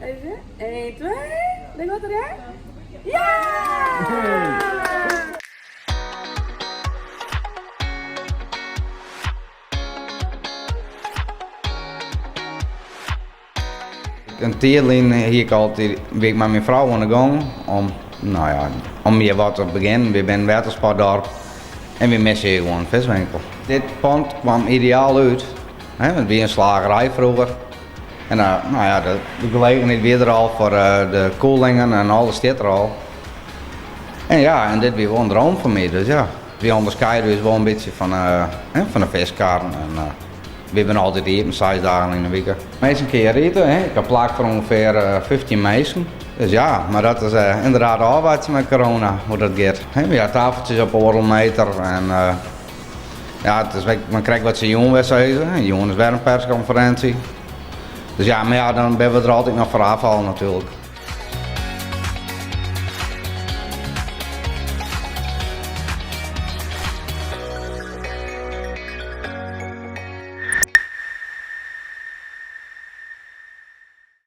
Even. 1, 2. Denk wat er, hè? Ja! In tiid lyn hie ik altyd, wie ik mei myn frou oan de gong om, no ja, om hjir wat te begjinnen. Wy binne in wettersportdorp en wy misse hjir gewoan in fiskwinkel. Dit pand kwam ideaal út, hè, it wie in slagerij froeger. En no ja, de gelegenheid wie der al foar de koelingen en alles stiet der al. En ja, en dit wie wol in droom foar my, dus ja. Wy ûnderskeide ús wol in bytsje fan, hè, fan de fiskkarren. En, Wy binne altyd iepen, seis dagen yn 'e wike. Minsken kinne hjir ite, hè. Ik ha plak foar ûngefear 15 minsken. Dus ja, mar dat is ynderdaad ôfwachtsjen mei corona, hoe't dat giet. Hè, wy ha tafeltsjes op oardel meter en ja, it is mar krekt wat se jûn wer sizze. Jûn is wer in perskonferinsje. Dus ja, mar ja, dan binne we der altyd noch foar ôffal natuerlik.